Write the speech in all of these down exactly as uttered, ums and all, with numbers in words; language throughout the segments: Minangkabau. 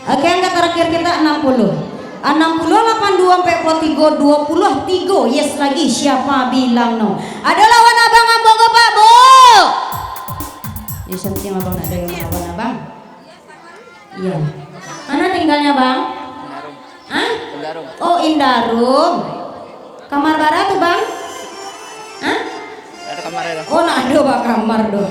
Oke, angka tarakhir kita anam puluh. Anam puluh, lapan dua, ampek puluh tigo, duo puluah tigo. Yes lagi, siapa bilang no? Ado lawan abang ambo ko, Pak, Bu? Ya, something abang nak ado yang lawan abang. Iya. Mana tinggalnya, Bang? Indarum. Hah? Indarum. Oh, Indarum. Kamar bara tu, Bang? Hah? Ada kamar ada. Oh, nak ado ba kamar doh.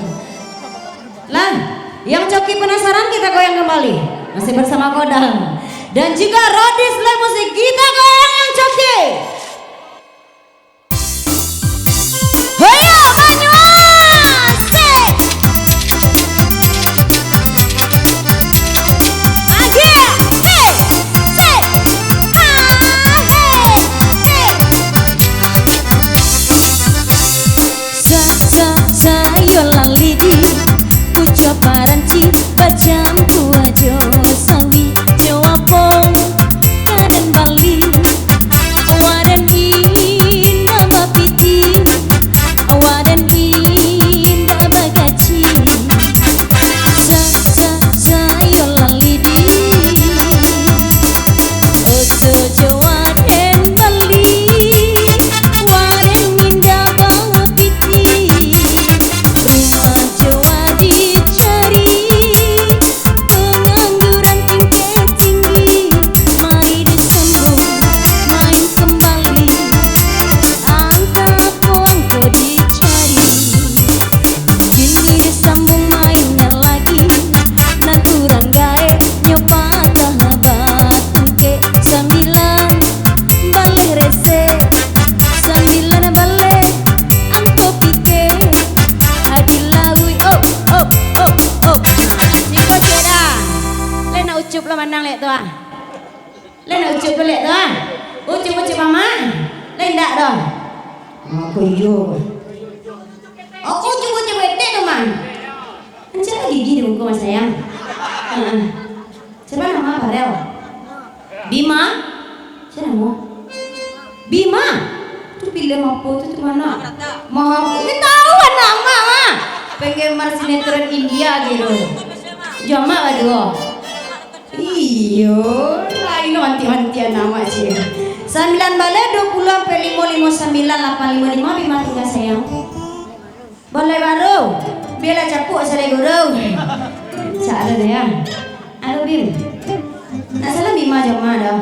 Lah, yang coki penasaran kita goyang kembali. Masih bersama Kodang. Dan juga Rodis Live Musik, kita goyang yang coki. Hoyo, Banyuwangi! Aje! Hei! Sik! Ah, hei! Hei! Sa, sa, sayo lalidi, pucuk paranti, bacampua jo sawi, jo apo, padan Bali, waden indak bapiti, waden indak bagaci. Sa, sa, sayo lalidi, oto jo waden Bali, waden indak bapiti, rumah jo dicari, pangangguran tingkek tinggi, mai disambung, mai kambali, antah apo angko dicari. Kini disambung mainan lagi, nan urang gaek nyo patah batungkek, sambilan baleh resek, sambilan baleh angko pikek, adi lauik, op, op, op, op. Siko ceda, lai nak ucup lo manang lek tu ah. Lai nak ucup tu lek tu ah. Ucup-ucup amak. Lai ndak doh. Aku iyo. Aku ucup-ucup etek tu mah. Ancak lah gigi di muko mas sayang. Heeh. Siapa nama Farel? Bima? Siapa nama? Bima? Tu filem apo tu, tu mah? Maaf, ini tahu anak mak mah. Penggemar sinetron India gitu. Jamak lah duo. Iyo, lain lo manti-mantian amak ciek. Sambilan baleh, duo puluah, ampek limo, limo sambilan, lapan limo limo, Bima tingga sayang. Baleh baru, bialah capuak salai guru. Cak ado tu ya. Alo Bim. Nak salam Bima jo Mak dah.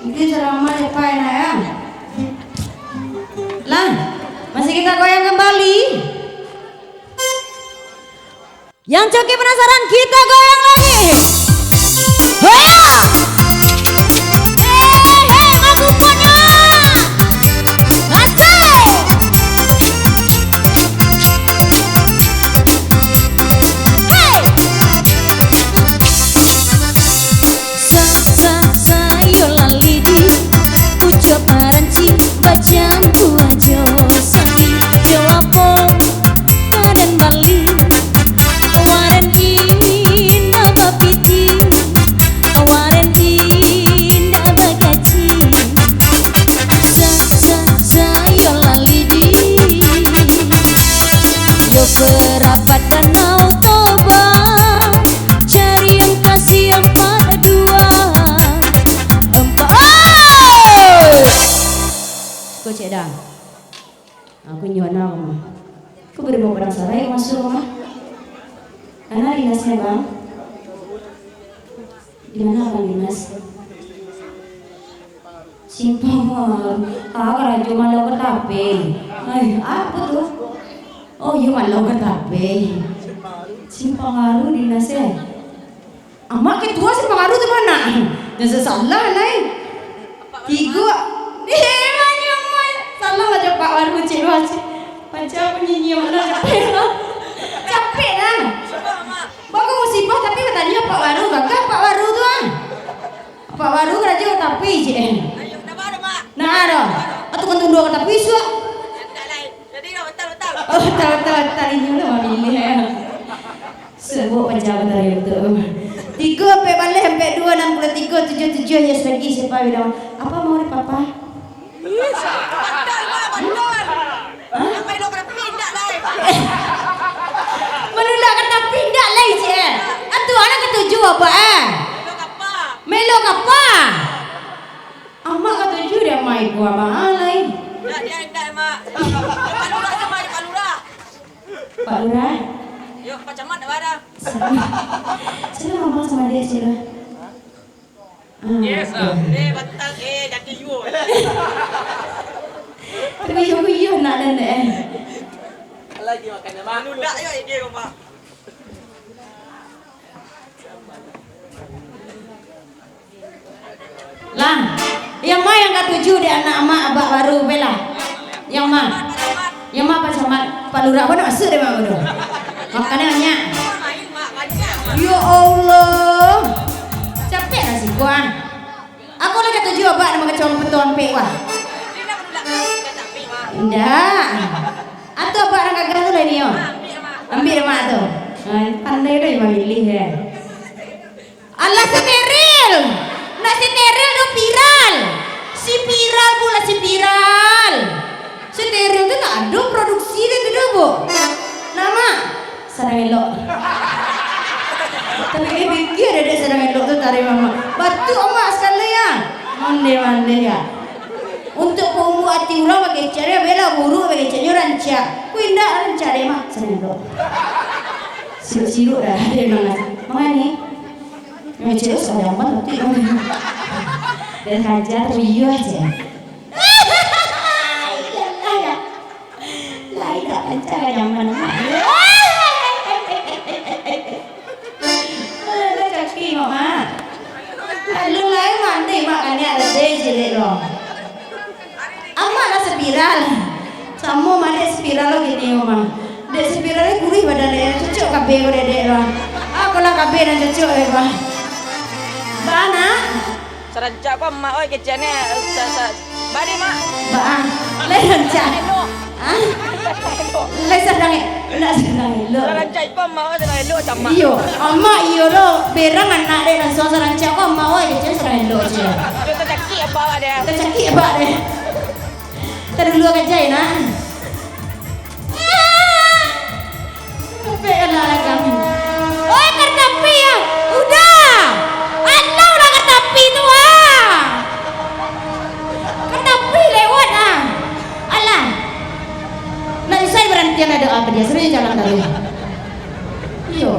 Mungkin salam Mak jo Pai nak ya. Lah, masih kita goyang kembali. Yang coki penasaran, kita goyang lagi. Hoya! Hehe, mabukun yo! Asik! Hei! Sa, sa, sayo lalidi, pucuk paranti, bacampua jo sawi, jo apo, padan Bali, waden indak bapiti, waden indak bagaci. Sa, sa, sayo lalidi. Yo kerabat Danau Toba, carian kasih ampek duo, ampek, oi! Ko cek dah. Aku nyo na mah. Ko bari bawa padang sarai masuk rumah. Ana dinasnyo, Bang? Di mana Abang Dimas? Simpang Aru. Ah, karajo malau ka tapi. Ai, apo tu? Oh, iyo malau ka tapi. Simpang Aru Dimas, eh. Amak ketua Simpang Aru tu mah nak. Jan salah lai. Tigo. Eh, banyak, Mak. Salah lah jo Pak Waru, cek lu, cek. Paja punyi nyium lah, capek lah. Capek lah. Bagus musibah, tapi batanyo Pak Waru, gagah Pak Waru tu ah. Pak Waru karajo ka tapi je. Nah, dah. Atau kan tunduak ka tapi suak. Oh, betul, betul, betul. Ini lah mamilih. Sebut paja batari tu. Tigo ampek baleh, ampek duo, anam puluah tigo, tujuah tujuah, yes lagi, siapa bilang? Apa mau di papa? Hah? Manulak ka tapi indak lai, cik, eh. Atu, anak ketujuh. Abak, eh? Melo kapa? Melo kapa? Amak katuju dek amak iko, amak lai. Ndak, dia ndak, Mak. Pak Lurah tu, Mak, Pak Lurah. Pak Lurah? Yo, Pak Camat ndak bara. Sila ngomong sama dia, sila. Ah, yes, sir. Eh, batal, eh, jadi yo. Tapi yo, yo nak dan, eh. Lagi makan, Mak. Nunda yo ide ko, Mak. Lah, yang ma yang katuju dek anak amak abak baru, bela? Yang ma? Yang ma Pak Camat? Pak Lurah pun nak masuk dek mak tu. Makannya banyak. Ya Allah. Capek lah siko, ah. Aku lah katuju abak nak makacau petua ampek, wah. Indak. Atau abak nan gagah tu lah ni, yo. Ambiak mak tu. Ha, pandai tu mamilih, ya. Alah, steril. Nak steril tu viral. Si viral pula, si viral. Steril tu tak ado produksi dia tu doh, Bu. Nah, Mak. Sadang elok. Tapi dia pikir dia, dia sadang elok tu tarik mamak. Batuk amak sakali, ya. Mandeh-mandeh, ya. Untuak paumbuak ati urang bakecek, dia bela buruk bakeceknyo rancak. Ku indak rancak dek, Mak. Sadang elok. Siruk-siruk dah, dia bilang lah. Mangani? Ngecek tu sadang banget, tapi. Dia saja tu, iyo aja. Iyalah, ya. Lai tak lancar ka jaman, Mak. Alah, caki, Mak, Mak. Alun lai mandi, Mak, kaniak ladeh cilik lo. Amak lah spiral. Samo mah dek spiral lo kini, Mak. Dek spiral lo kurih badan dek, cocok kabeh ko dek, dek lo. Akolah kabeh nan cocok, eh, Mak. Bana. Sarancak ko amak, oi, kecek ni, sa-, sa-, bari, Mak. Baa, lai rancak. Elok. Hah? Lai sadang, lai sadang elok. Sarancak ko amak, oi, sadang elok, camak. Iyo, amak iyo doh, berang anak dek langsuang sarancak ko amak, oi, kecek sadang elok, cek. Yo, tacakik apak awak deh. Tacakik apak deh. Tadulu ka jai, nak. Sampai anak-anak kami. Oi, karatapi, ya. Udah. Alah, udah karatapi tu, ah. Karatapi lewat, ah. Alah. Nak bisa barantian ado apa dia? Suruh jalan taruih. Iyo.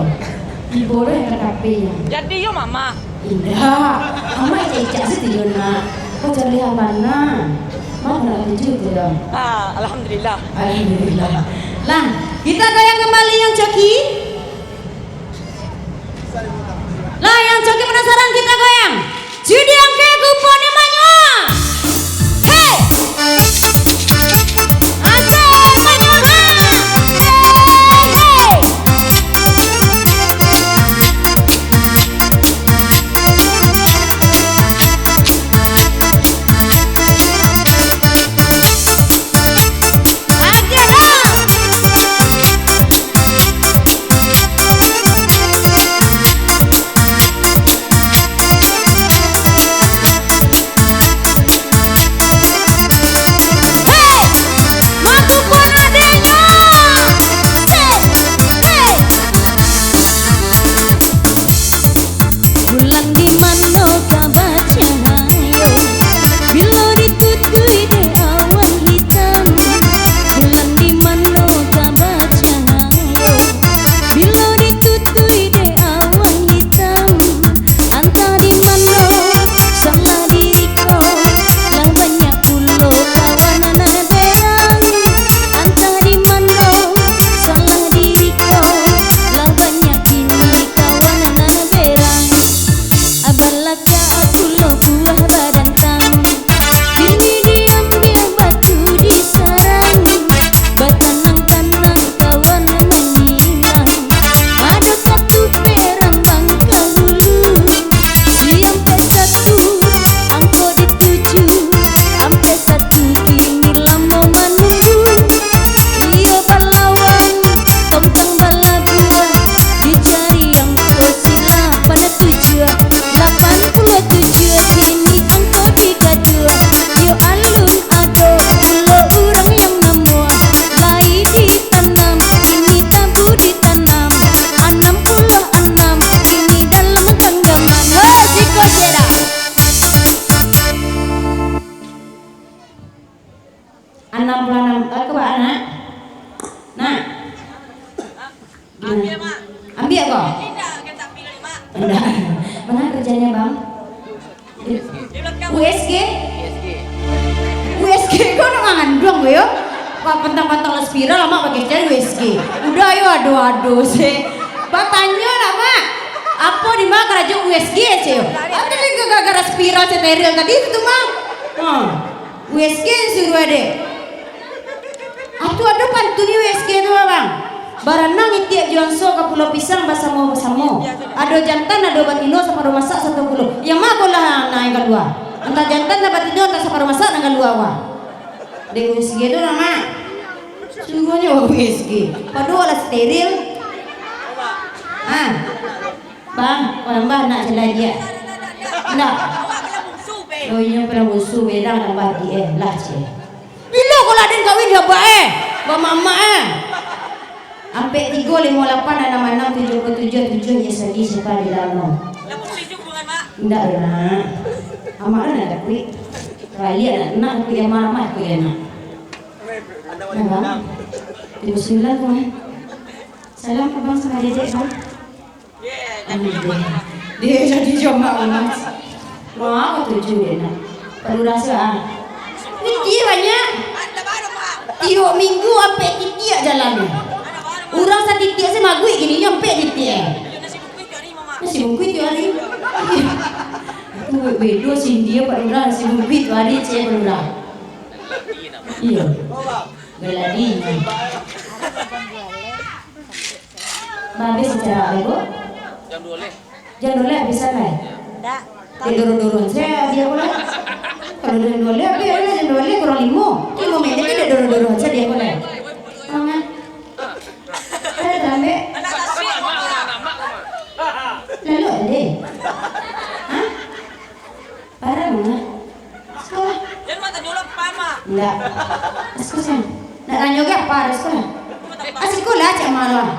Ibo lah yang karatapi, ya. Jadi yo, Mama. Indak, amak icak-icak sajo, nak. Kau cari abah, nak. Mak nak tuju tu dah. Ah, alhamdulillah. Alhamdulillah. Lah, kita goyang kembali yang coki. Lah, yang coki penasaran, kita goyang. Judi angke kupon ni manyuah. Hei. Angke manyuah. Hei. Indak. Mano karajonyo, Bang? U S G? U S G ko nak manganduang ko yo? Wah, pantang-pantang lah spiral, amak pakai cari U S G. Udah yo, ado-ado se. Batanyo lah, Mak. Apo di ma karajo U S G se yo? Ado lagi gara-gara spiral steril tadi tu, Mak. Ha. U S G suruh adek. Ah, tu ado pantun di U S G tu, Abang. Baranang itiak jo angso ka Pulau Pisang basamo-basamo. Ado jantan, ado batino, saparo masak sato pulo. Yang ma ko lah nan kalua? Antah jantan, antah batino, antah saparo masak nan kalua, wah. Dek U S G tu lah, Mak. Suruahnyo U S G. Padahal lah steril. Ha. Bang, kau nambah anak cila dia. Ndak. Oh, inyo pernah musuh, berang nambah dia. Lah, cik. Bilo ko lah den kawin jo abak, eh? Bamamak, eh? Ampek tigo, limo lapan, anam anam, tujuah puluah tujuah, tujuah, ya, sadi, siapa di dalam? Ndak, Nak. Amak kan ada kuih. Raya nak, nak kuih amak, amak kuih anak. Nah, Bang. Tujuh sembilan, Bang. Salam, Abang, sama Dedek, Bang. Dia jadi jombang, Mas. Wah, katuju dia nak. Padurang se, ah. Titiak banyak. Tiok minggu ampek titiak jalan. Urang satitiak se maguik gini, nyo ampek titiak, eh. Nasi bungkuih tiok hari. Itu be-, bedo si India, Padurang, nasi bungkuih tiok hari, cek Padurang. Iyo. Galadi. Babeh secara apa, Bu? Jam dua belas. Jam dua belas habisan lai? Ndak. Dek doro-doro se dia ko lai. Kalau jam dua belas, habis lah jam dua belas kurang limo. Limo menit tu dek doro-doro se dia ko lai. Tangan. Ada terlambat. Lalu ada deh. Hah? Parah mah. Sekolah. Jan mah tanyo lah, Pak, mah. Ndak. Sekolah. Nak tanyo ge apa ada sekolah? Ah, sekolah cak malah.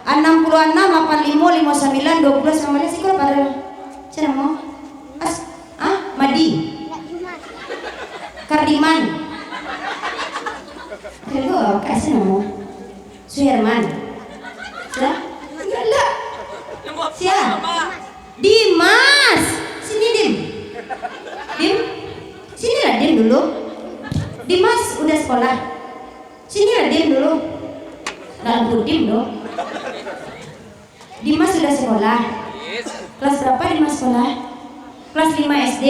Anam puluah anam, lapan limo, limo sambilan, dua puluah sambilan, sekolah pada. Cak namo? As-, ah, Madi. Kardiman. Tunggu, kasih namo. Suherman. Sia? Iyolah. Sia? Dimas. Sini, Dim. Dim. Sinilah, Dim, dulu. Dimas udah sekolah. Sinilah, Dim, dulu. Dalam Dim, dulu. Dimas sudah sekolah. Kelas berapa Dimas sekolah? Kelas lima S D.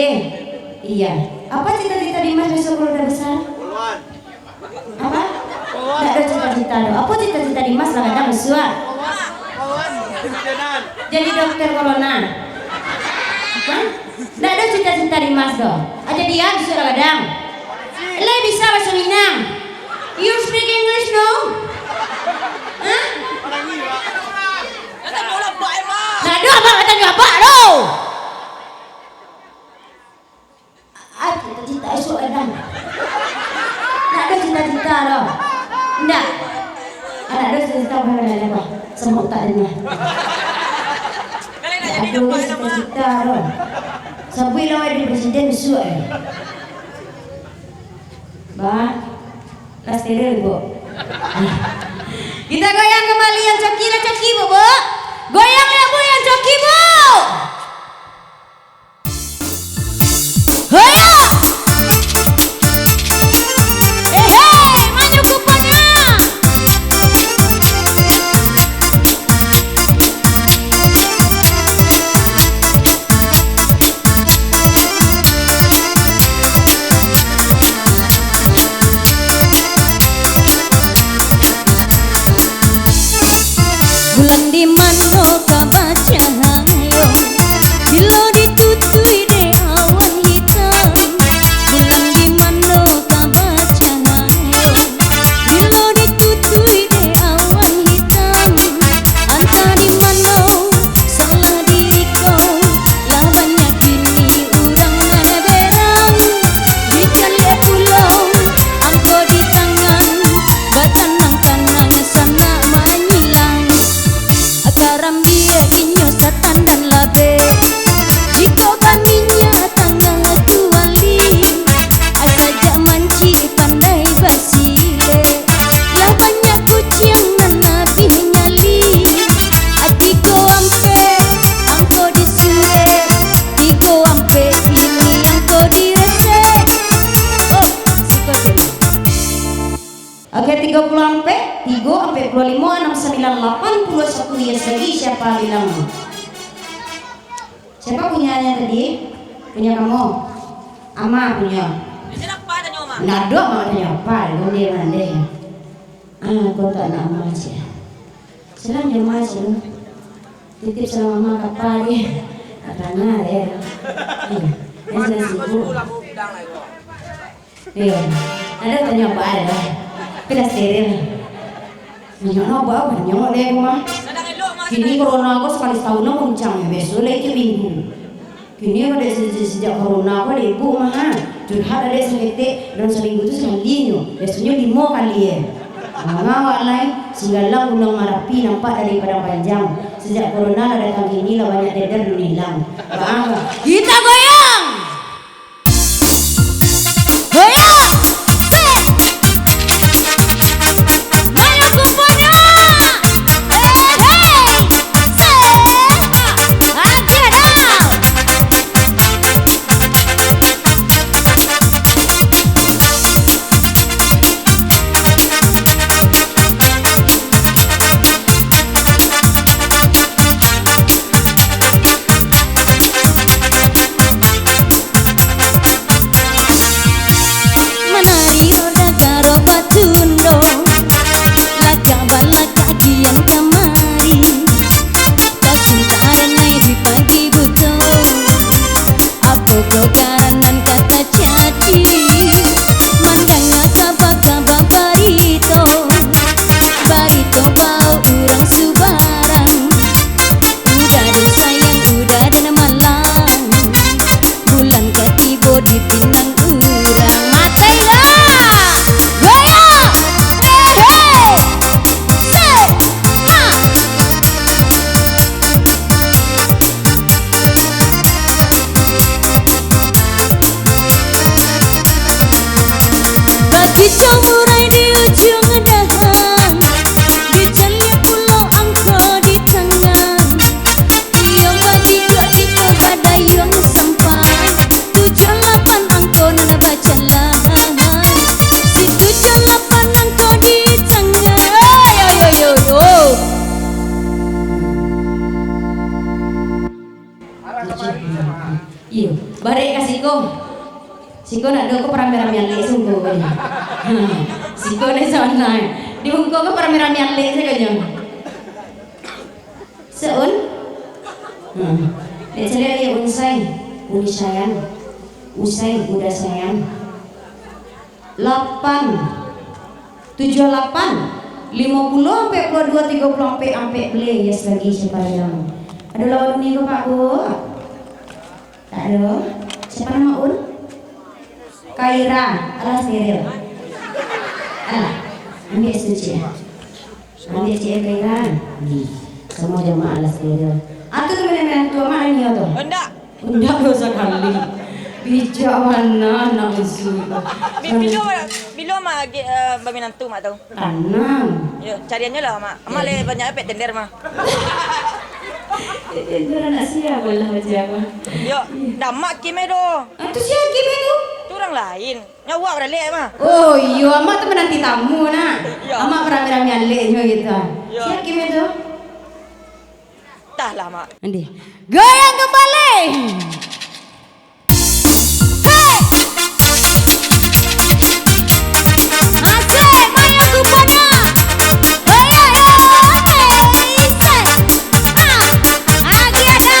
Iya. Apa cita-cita Dimas besok kalau udah besar? Apa? Ndak ada cita-cita doh. Apa cita-cita Dimas lah kadang besar? Jadi dokter corona. Hah? Ndak ada cita-cita Dimas doh. Aja dia besar lah kadang. Lai bisa bahasa Minang. You speak English, no? Hah? Ndak ado abak, kata nyo abak tu. Ah, cita-cita esok kadang. Ndak ado cita-cita doh. Ndak. Ah, ndak ado cita-cita apa, apa, apa. Sama utak dia. Ndak ado cita-cita doh. Sabuik lah wai jadi presiden besok, eh. Bah, lah steril, Bu. Kita goyang kembali yang coki lah, coki, Bu, Bu. Goyang ya, Bu, yang coki, Bu. Hoya! Eh, hei, maju kupanya. Bulan di mano ka bacahaya, Lapan puluh satu hias lagi, siapa bilang? Siapa punyanya tadi? Punya kamu? Ama punya. Ndak ado ama tanya apa, gonde mandeh. Ah, kau tak nak ama cik. Salam jo ama cik. Titip salam ama kapa dia. Tak pernah ya. Iya. Dia sedang sibuk. Iyo, ado tanyo baa lah. Tapi lah steril. Banyak lah baa, banyak deh rumah. Kini corona ko sakali satahun lah muncang, biaso lah tiap minggu. Kini ko dek se-, se-, sejak corona ko dek ibu mah, ha. Curhat dek saketek, dalam saminggu tu sakali nyo. Biasonyo limo kali, eh. Manga awak lai, Singgalang Gunung Marapi nampak dari padang panjang. Sejak corona lah datang kini lah banyak deder dun ilang. Baa, kita goyang! Hoya! Sik! Mayo kumpulnyo! Hei, hei! Sik! Agiah dah! Manario dakaro batundo, lakak balakak kian kamari, kacintaan nai di pagi buto. Apo ko karanan ka tajadi, mandanga kaba-kaba barito, barito bao urang subarang. Uda den sayang, uda den malang. Bulan ka tibo di pinang urang. Matai lah! Goyang! Hehe! Sik! Ha! Bagitu murai di ujuang dahan, di caliak pulo angko di tangan. Iyo bagitu di Badayuang sampai, tujuah lapan angko nan bajalan. Si tujuah lapan angko di tangan. Yo, yo, yo, yo. Iyo, barek ka siko. Siko ndak ado ko parami-rami alek sungguah ko. Siko dek sana. Di bungko ko parami-rami alek sajo. Seun. Hmm. Dek caliak, iyo, unsai. Uni sayang. Usai, udah sayang. Lapan, tujuah lapan, limo puluah, ampek puluah duo, tigo puluah ampek, ampek puluah, hias lagi siapa yang. Ado lawan uni ko, Pak, Bu? Tak ado. Siapa nama Un? Kaira, alah steril. Alah, ambiak situ, Cik. Ambiak Cik Kaira. Nih, samo jamaah alah steril. Atu tu minantu amak nio tu. Indak. Indak doh sakali. Bijak bana anak usu tu. Bi-, bilo, bilo mak agi, eh, baminantu mak tu? Tanang. Yo, cariannyo lah mak. Amak lai banyak dapek tender mah. Tender anak sia lah macam apa? Yo, dak mak Kim ai doh. Ah, tu sia Kim ai tu? Tu urang lain. Nyo awak baralek mah. Oh, iyo, amak tu menanti tamu nak. Iyo. Amak barami-rami aleknyo gitu. Iyo. Sia Kim ai tu? Entahlah, Mak. Andi. Goyang kembali. Hei! Asik, main kupada. Hei, hei, hei, hei. Ah, agi ada.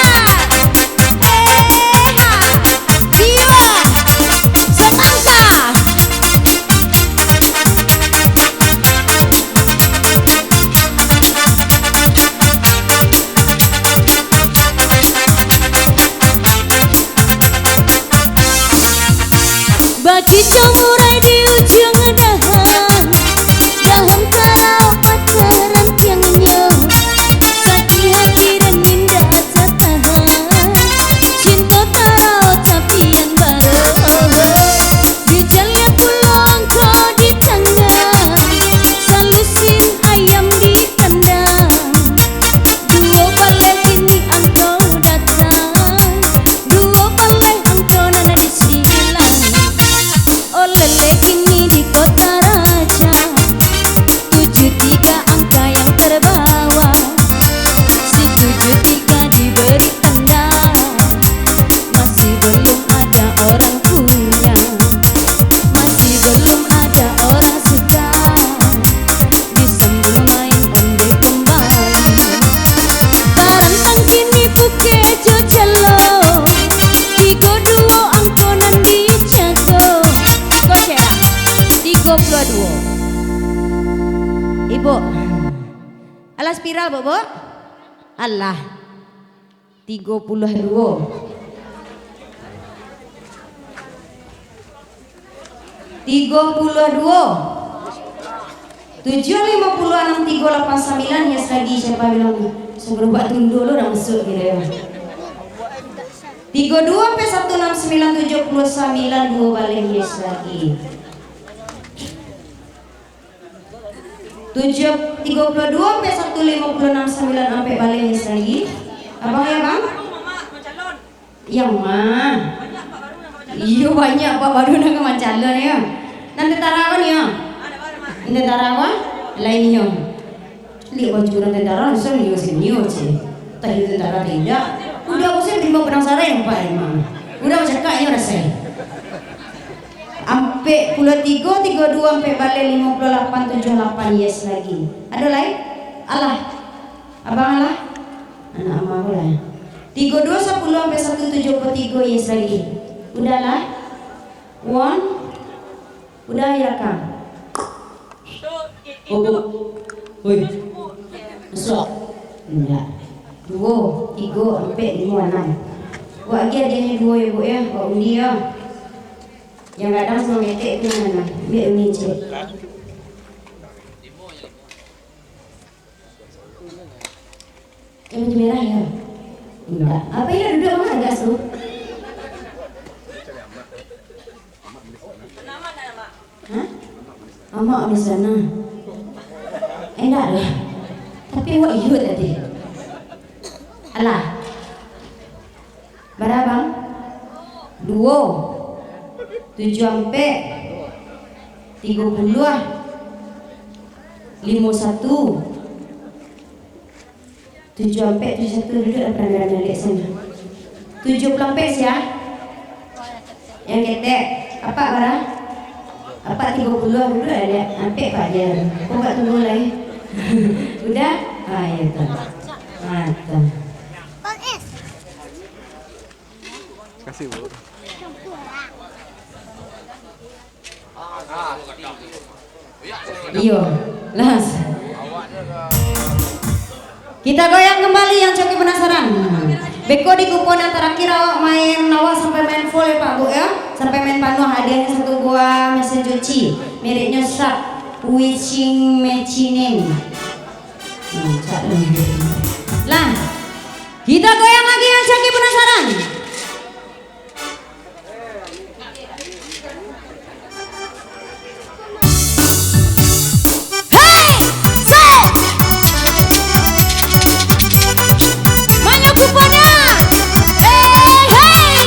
Eh, ha. Jiwa. Semangka. Bakico murai di ujuang dahan, dahan taraok patah rantiangnyo, sakik hati rang indak tatahan, cinto taraok tapian baro, di caliak pulo angko di tangan, salusin ayam di kandang. Duo baleh bini angko datang, duo baleh angko nan di silang. Olele kini di kota Buk, Buk? Alah. Tigo puluah duo. Tigo puluah duo. Tujuah limo puluah anam tigo lapan sambilan, hias lagi, siapa bilang? Suruah buat tunduak lo, dah masuk gitu ya. Tigo duo ampek satu anam sambilan tujuah puluah sambilan, duo baleh, hias lagi. Tujuah, tigo puluah duo ampek satu limo puluah anam sambilan, ampek baleh, hias lagi. Abang ya, Bang? Yang ma? Iyo, banyak Pak baru nan ka mancalon yo. Nan tentara ko ni yo? Nan tentara ko? Lain yo. Liek baju urang tentara, bisa nio sini yo, ceh. Tah iyo tentara teh indak. Udah, aku sih terima pedang sarai nampak emang. Udah, cakak inyo rasai. Ampek puluah tigo, tigo duo, ampek baleh, limo puluah lapan, tujuah lapan, hias lagi. Ado lai? Alah. Abang alah? Anak ama ko lah. Tigo duo sapuluah ampek satu tujuah puluah tigo, hias lagi. Udah lah? Wan? Udah ya, Kang? Oh, Bu. Woi. Masuk. Indak. Duo, tigo, ampek, limo, anam. Buek agiah hadiahnyo duo yo, Bu, yo. Buek undi yo. Yang gadang samo ketek tu nan anam. Ambiak undi ciek. Yang baju merah yo? Indak. Apa iyo duduak manga gas tu? Hah? Amak di sana. Indak lah. Tapi awak iyo tadi. Alah. Bara, Bang? Duo. Tujuah ampek. Tigo puluah. Limo satu. Tujuah ampek, tujuah satu, duduak lah, rami-rami dek sana. Tujuah puluah ampek sia? Yang ketek. Apak bara? Apak tigo puluah, duduak lah, dek. Ampek Pak dia. Kok Pak tunggu lai? Udah? Ah, iyo tu. Ah, tu. Kasih, Bu. Iyo, las. Kita goyang kembali yang coki penasaran. Beko di kupon yang terakhir awak main, awak sampai main full ya, Pak, Bu, ya. Sampai main panuah, hadiahnyo satu buah mesin cuci. Mereknyo Shark Washing Machine. Hmm, cak lah. Lah. Kita goyang lagi yang coki penasaran. Hei, set. Mano kupona? Hei, hei.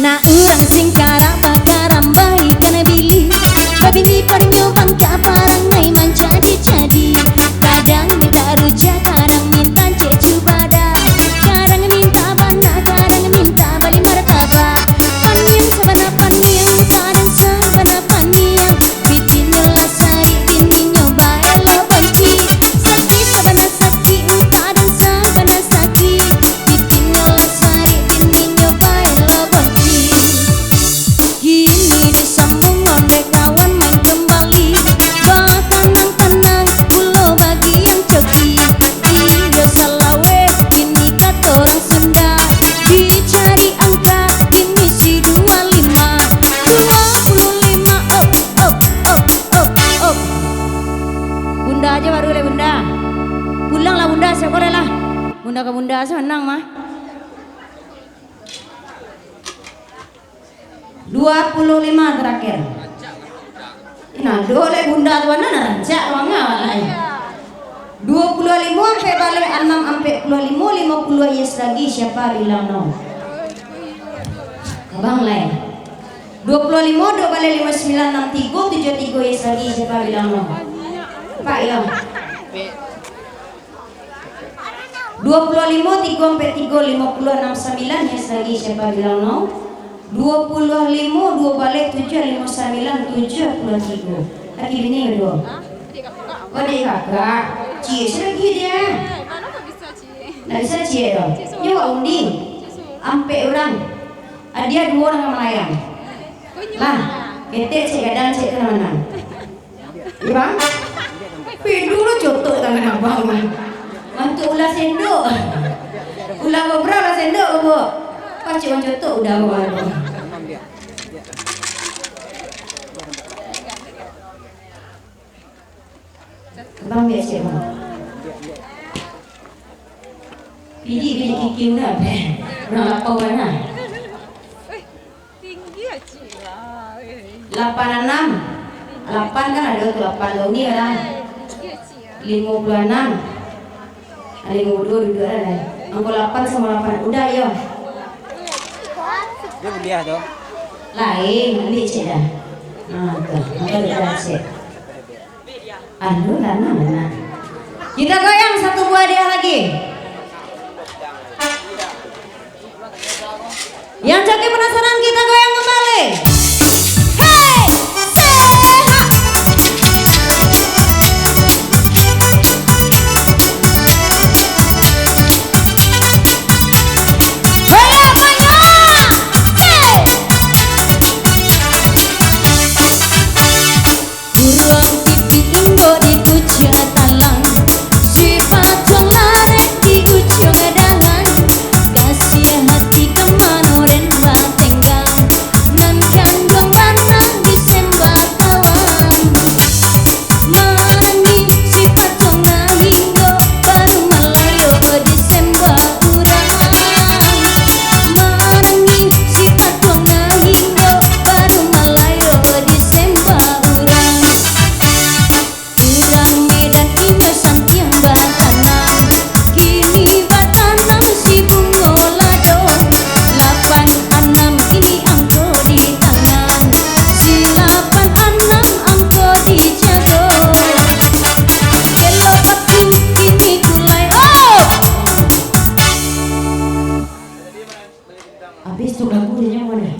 Nak urang singkarak bakarambah ikan bilik, babini parinyo bangkak parangai mancadi-cadi. Kadang minta rujak, kadang minta cek cubadak, kadang minta bana, kadang minta bali martabak. Paniang sabana paniang, padan sabana paniang, bikinnyo lah sarik, bininyo baelok bonci. Saki sabana saki, padan sabana saki, bikinnyo lah sarik, bininyo baelok bonci. Kini disambung ondeh kawan main kembali. Bakanang-kanang pulo bagian coki. Iyo salaweh, kini kato urang Sunda. Dicari angka, kini si dua lima. Dua puluh lima, op, op, op, op, op. Bunda ajo baru lai, Bunda. Pulanglah, Bunda, sakolah lah. Bunda ka Bunda, sanang mah. Dua puluh lima terakhir. Nah, doh lai Bunda tu, nah, rancak manga lai. Dua puluah limo ampek baleh, anam ampek puluah limo, limo puluah hias lagi, siapa bilang no? Abang lai. Dua puluah limo, dua baleh limo sambilan, anam tigo, tujuah tigo, hias lagi, siapa bilang no? Pak, yo. Dua puluah limo, tigo ampek tigo, limo puluah anam sambilan, hias lagi, siapa bilang no? Dua puluah limo, dua baleh tujuah, limo sambilan, tujuah puluah tigo. Laki bini baduo? Oh, adik kakak. Ciek se lagi dia. Ndak bisa ciek tu. Nyo wak undi. Ampek urang. Adia duo nan ka malayang. Lah, ketek cek gadang, cek ka nan manang. Iyo, Bang? Pedu lo cotok tangan abang, Bang. Mantuk ulah sendok. Ulah kobra, ulah sendok, Bang. Pacik mancotok udah, Bang. Abang biak cek, Bang. Bilik-bilik kikiu nah, urang lapau bana. Tinggi acik lah. Lapan anam. Lapan kan ado tu, lapan tu ni lah. Tinggi acik lah. Limo puluah anam. Limo puluah duduak lah. Angko lapan samo lapan. Udah, yo. Dia buliah tu. Lain, ambil cek dah. Ha, tu. Angko duduak cek. Aduh, tanang, tanang. Kita goyang satu buah hadiah lagi. Yang coki penasaran, kita goyang kembali. Hei, sehat. Goyang, goyang. Hei. Buruang pipi unggo di pucuak talang, si pacong larek di ujuang dalan, kasiah hati ka mano den batenggang, nan kanduang bana disembah kawan. Manih si pacong nan indo, baru malayo disembah urang. Manih si pacong nan indo, baru malayo disembah urang. Urang Medan inyo santiang batanam, kini batanam si bungo lado. Lapan anam ini angko di tangan, si lapan anam angko di jado. Gelo patin kini gulai, oh! Abih tu lagu dia nyawa dah.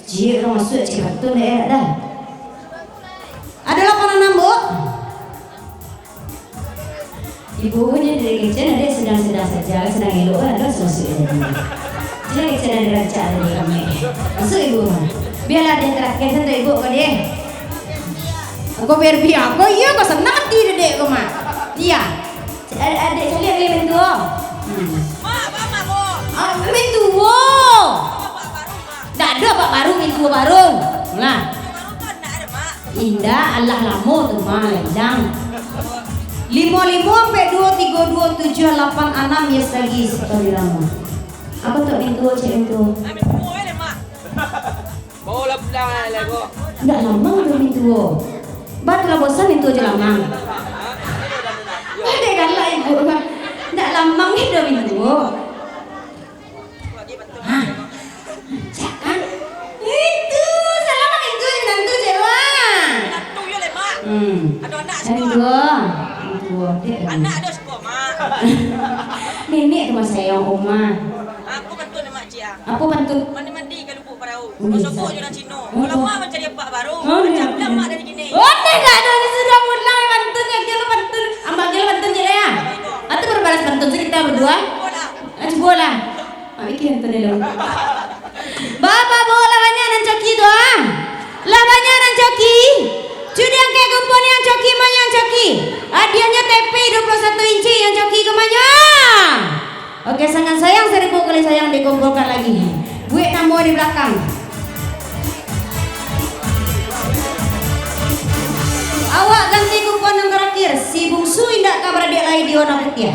Ciek urang masuak, ciek pantun dah, eh, dah. Ado lapan anam, Bu? Ibu ko nyo dari kecil, ado sadang-sadang saja, sadang elok kan, ado masuak-masuak tadi. Cuma kecil ado rancak tadi kami. Masuak ibu mah. Bialah dia terakhir, santai ibu ko deh. Ko Barbie, ko iyo, ko sanang ati dedek ko mah. Iya. Adek, adek caliak lai mintuo. Hmm. Mak, ba mak ko? Ah, mintuo. Mak, ba baru, Mak. Ndak ado ba baru, mintuo baru. Lah. Mintuo baru tu ndak ado, Mak. Indak, alah lamo tu, Mak, lah ilang. Limo limo ampek duo tigo duo tujuah lapan anam, yes lagi sekali lamo. Apo tu mintuo, cek mintuo? Ah, mintuo bae deh, Mak. Baolah pulang lah, lah, ko. Ndak lamang tu mintuo. Ba tu lah bosan mintuo jo lamang. Adek galak ibu mah. Ndak lamang ni doh mintuo. Hah? Cak kan? Itu, salah mintuo jo minantu je lah. Minantu yo leh, Mak. Hmm. Ado anak siko. Mintuo. Mintuo. Dek. Anak ado siko, Mak. Nenek tu masih sayang Oma. Aku bantu ni, Mak, Cia. Apo pantun? Mandi-mandi ka Lubuk Parau. Wih. Basokok jo urang Cino. Apo? Kalau mak mancari apak baru, apo? Macam bilang mak dari kini. Ondeh, dak ado, ni sudah pulang pantun, yang kira pantun. Ambak kira pantun je lah, ya. Atau berbalas pantun se kita berdua? Cubolah. Ah, cubolah. Ah, mikir pantun dulu. Bapak, Bu, lah banyak nan coki tu, ah. Lah banyak nan coki. Cu diangkek kumpon yang coki, manyang coki. Hadiahnyo T V dua puluh satu inci yang coki ka manyang. Oke, sangat sayang, seribu kali sayang dikumpulkan lagi. Buek namo di belakang. Awak ganti kupon nan terakhir, si bungsu indak ka baradiak lai di warna putiah.